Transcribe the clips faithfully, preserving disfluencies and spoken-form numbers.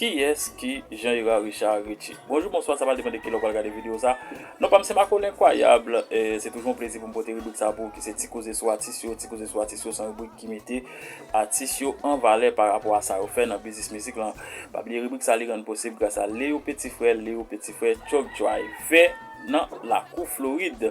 Kiyès ki Jean Hira Richard Richie? Bonjou, bonswa, sa va depann de kilè w pral gade videyo sa. Non pa m se Makolin Enkwayab, e, se toujou yon plezi pou m pote ribrik sa pou ou ki se Ti Koze sou Atis yo, Ti Koze sou Atis yo se yon ribrik ki mete atis yo an valè pa rapò a sa yo fè nan biznis mizik lan. Pa bliye ribrik sa li rann posib gras a Leo Petit Frè, Leo Petit Frè, Truck Driver nan Lakou Florid.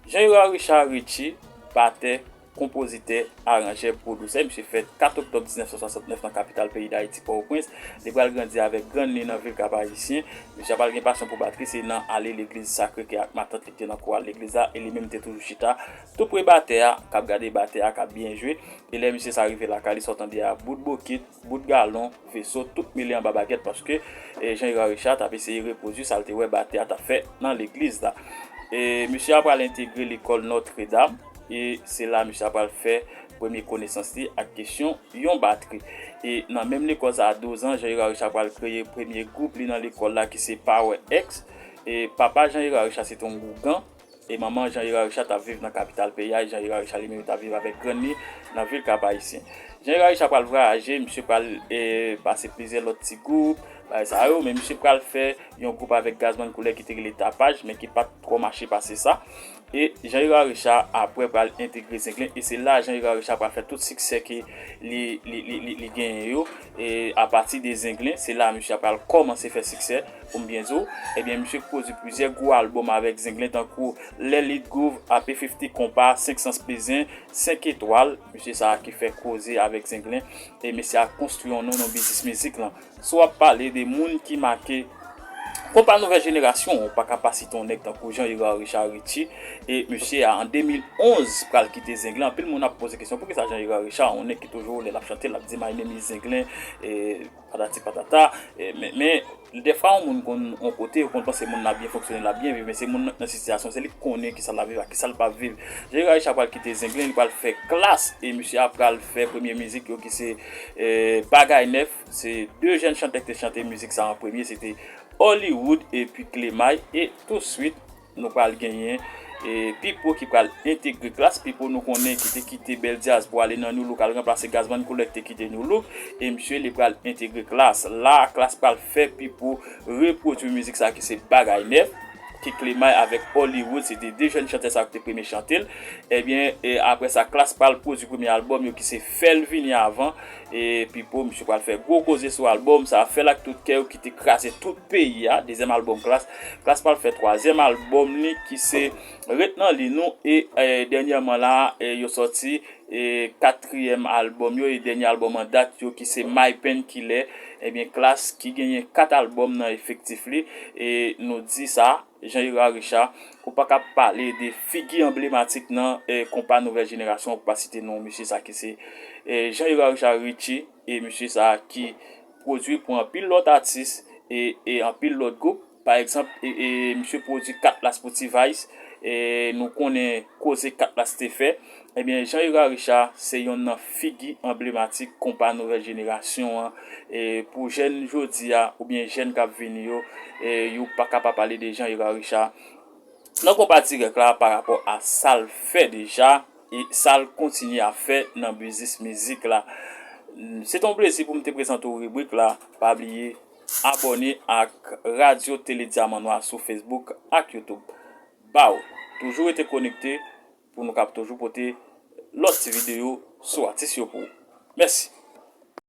Jean Hira Richard Richie, batè, konpozitè, aranjè, pwodiktè. Misye fèt kat oktòb diznèf san swasantnèf nan kapital peyi Dayiti, Pòtoprens. Li pral grandi avèk grann li nan vil Kap Ayisyen. Misye pral gen pasyon pou batri, se nan ale legliz Sakre Kè ak Matant li te nan koral legliz la, e li menm te toujou chita tou pre batè a, k ap gade batè a k ap byen jwe. E lè misye sa rive lakay li, sa w tande a bout bokit, bout galon, veso, tout mele anba bagèt, paske, e, Jean Hira Richard t ap eseye repwodui sa l te wè batè a t ap fè nan legliz la. E, misye a pral entegre lekòl Notre Dame, e se la misye a pral fè premye konesans li ak kesyon yon batri. E nan menm lekòl sa a, douz an, Jean Hira Richard pral kreye premye gwoup li nan lekòl la ki se Power X. E papa Jean Hira Richard se te yon ougan. E manman Jean Hira Richard t ap viv nan kapital peyi a, e Jean Hira Richard li menm t ap viv avèk grann li nan vil Kap Ayisyen. Jean Hira Richard pral vwayaje, misye pral, e, pase plizyè lòt ti gwoup, bagay sa yo, men misye pral fè yon gwoup avèk Gazman Koulè ki te rele Tapaj, men ki pa t twò mache pase sa. E Jean Hira Richard apre pral entegre Zenglen, e se la Jean Hira Richard pral fè tout siksè ke li, li, li, li, li genyen yo. E apati de Zenglen, se la misye pral kòmanse fè siksè, pou m byen di w. Ebyen, misye pwodui plizyè gwo albòm avèk Zenglen, tankou Lè Lit Gwouv, A P fifty Konpa, Senk Sans Pezen, Senk Etwal. Misye sa a ki fè koze avèk Zenglen, e mesye a konstwi yon non nan biznis mizik lan. Si w ap pale de moun ki make konpa nouvèl jenerasyon, ou pa ka pa site yon nèg tankou Jean Hira Richard Richie, e misye a, an de mil onz, pral kite Zenglen. Anpil moun ap poze kesyon, poukisa Jean Hira Richard, yon nèg ki toujou, lè l ap chante, l ap di My name is Zenglen, e patati patata, e, men, men, dèfwa yon moun konn yon kote, ou konn panse moun nan ap byen fonksyone, l ap byen viv, men se moun nan nan sitiyasyon, se li k konnen kisa l ap viv ak kisa l p ap viv. Jean Hira Richard pral kite Zenglen, li pral fè Klass, e misye a pral fè premye mizik yo ki se, e, Bagay Nèf. Se de jèn chantè ki te chante mizik sa an premye, se te Hollywood epi Clemay, e touswit, nou pral genyen, e, Pipo ki pral entegre Klass. Pipo, nou konnen, ki te kite Bèl Dyaz pou ale nan Nu Look, al ranplase Gazman Koulè ki te kite Nu Look, e misye li pral entegre Klass. La, Klass pral fè Pipo repwodui mizik sa ki se Bagay Nèf, ki Clemay avèk Hollywood, se te de jèn chantè sa ki te premye chante l. Ebyen, e, apre sa, Klass pral pwodui premye albòm yo ki se Fè l vini avan, e Pipo, misye pral fè gwo koze sou albòm sa, Fè l ak tout kè w ki te kraze tout peyi a, dezyèm albòm Klass. Klass pral fè twazyèm albòm li ki se Ret nan liy nou, e, e, dènyèman la, e, yo sòti, e, katriyèm albòm yo, e dènye albòm an dat yo ki se My Painkiller. Ebyen, Klass ki genyen kat albòm nan efektif li, e nou di sa, Jean Hira Richard, ou pa ka pale de figi anblematik nan, e, konpa nouvèl jenerasyon, ou pa site non misye sa ki se, e, Jean Hira Richard Richie, e misye sa ki pwodui pou anpil lòt atis, e, e anpil lòt gwoup. Pa egzanp, e, e, misye pwodui Katlas pou T-Vice, e nou konnen koze Katlas te fè. Ebyen, Jean Hira Richard se yonn nan figi anblematik konpa nouvèl jenerasyon an. E pou jèn jodi a, oubyen jèn k ap vini yo, e yo pa ka pa pale de Jean Hira Richard nan konpa dirèk la pa rapò a sa l fè deja e sa l kontinye ap fè nan biznis mizik la. Se te yon plezi pou m te prezante w ribrik la. Pa bliye abòne ak Radyo Tele Dyaman Nwa sou Facebook ak YouTube. Baw, toujou rete konekte pou nou kab toujou pote lòt ti videyo sou atis yo pou ou. Mèsi.